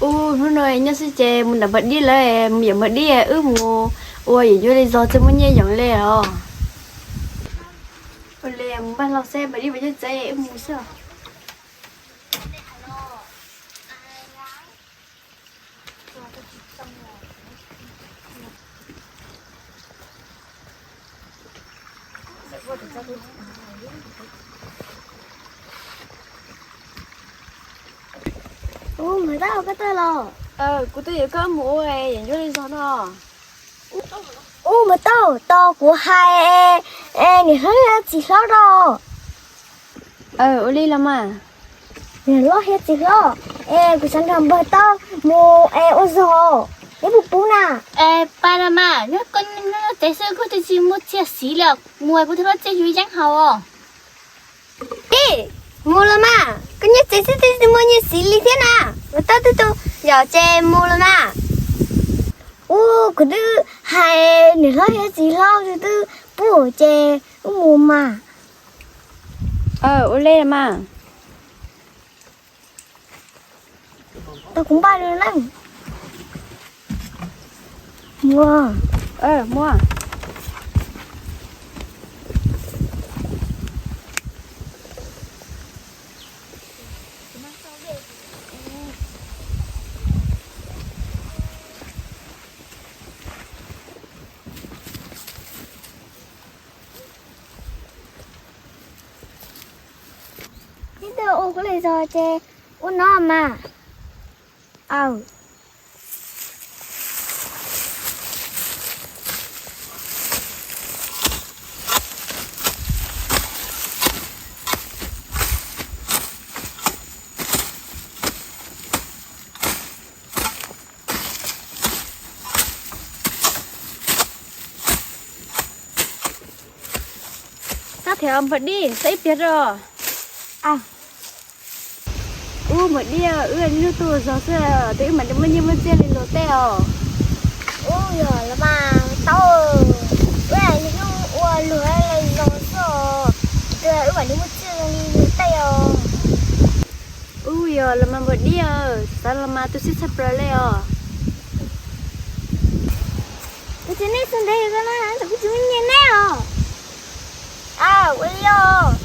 Ub, hnub no nyob xwb ces mus nram Npawg Dib lawv, mus yawm Npawg Dib wb mus ua yawm yuav li zog tsis muaj nyiaj yoom li os. Ua li mus npaj hlau seb Npawg Dib puas nyob tsev wb mus xwb. Ub, Npawg Tauj, koj tuaj los? Kuv twb yuav koj mus ua yawm yuav li zog no. Ub, Npawg Tauj, tos kuv hais, niam hlob thiab txiv hlob rau. Ua li los mas. Niam hlob thiab txiv hlob, es kuv xav nrog Npawg Tauj mus es ua zog, neb puas pub na? Es pab los mas, nyob tsev xwb kuj twb tsis muaj txiaj xiv li, mus kuv thiaj muaj txiaj yuav yeeb haus os. Tij, mus los mas, koj nyob tsev xwb twb tsis muaj nyiaj xiv li thiab na. Mus tau twb tu yom, ces mus los mas. Ub, kuv twb hais niam hlob thiab txiv hlob twb pub ces wb mus mas. Ua li mas. Tau kuv npaj li na. Mus. Mus. Tib tug ua kuv li zog ces ua no mas. Aw. Xav thiab Npawg Dib, xav ib pliag rau. Ub, Npawg Dib, wb niaj hnub tuaj zog xwb, twb wb mam li muaj nyiaj muaj txiaj li luag tej os. Ub, yog los mas tau, wb niaj hnub ua luag li zog xwb os, twb wb mam li muaj txiaj li luag tej os. Ub, yog los mas Npawg Dib, xav los mas tu siab tshaj plaws li os. Kuv tsis nej xu ntev ko na, kuv tsis muaj nyiaj neb os. Aw, ua li os.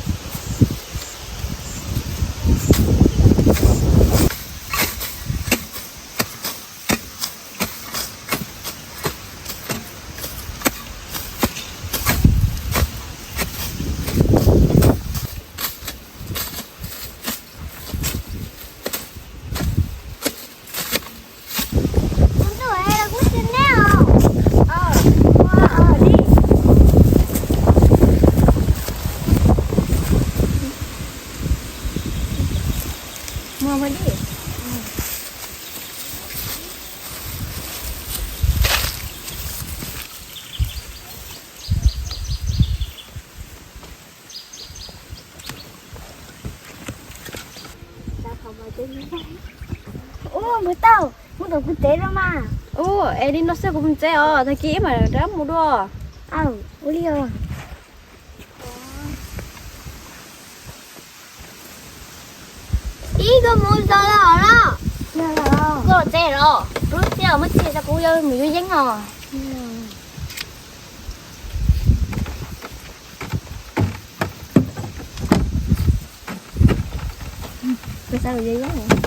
Ub, Npawg Tauj, mus tom kuv tsev los mas. Ub, es li no xwb kuv mus tsev os, tag kis wb mam rov mus dua. Aw, ua li os. Ib, koj mus zos los los? Koj los tsev los? Lub txiaj muaj txiaj rau kuv yuav mus yuav yeeb os. Koj xav yuav yeeb.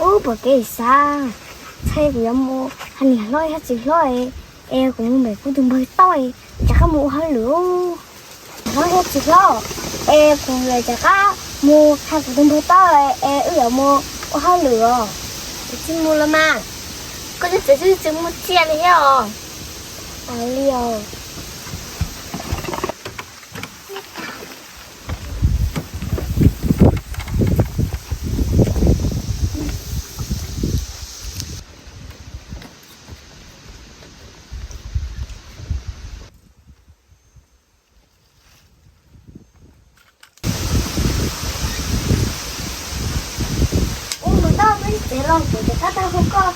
Ub, pom kev xav, ntshai kuv yuav mus hais niam hlob thiab txiv hlob es kuv mus nrog kuv tus npawg Tauj rov qab mus ua hauj lwm. Niam hlob thiab txiv hlob, es kuv yuav rov qab mus hais kuv tus npawg Tauj es wb yuav mus ua hauj lwm os. Tsis mus los mas, koj nyob tsev xwb tsis muaj txiaj li thiab os. Li os. Kuv rov qab tau hu koj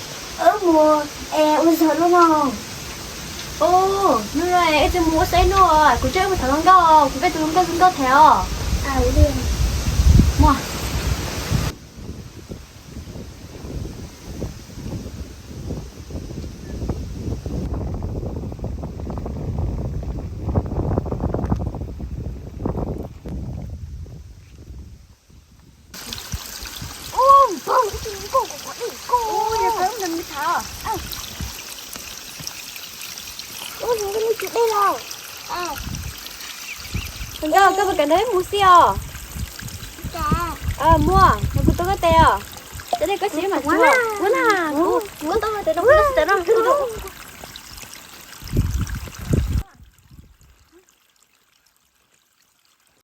wb mus ua zog lub no. Ub, hnub no wb twb mus ua saib noj, kuv coj wb mus tham hluas nkauj, kuv peb tus hluas nkauj zoo nkauj thiab os. Muaj. Ub, npawg, ib tug nkauj kuv dej kuj. Ub, yog kawg ntawd mus tham. Ub, hnub koj nej tsis dej los? Nkauj, koj puas kam nrog wb mus xwb os? Muaj, no kuv tuav koj tes os. Cov dej koj siv mas tuav na. Kuv tuav tes no, kuv tuav tes no.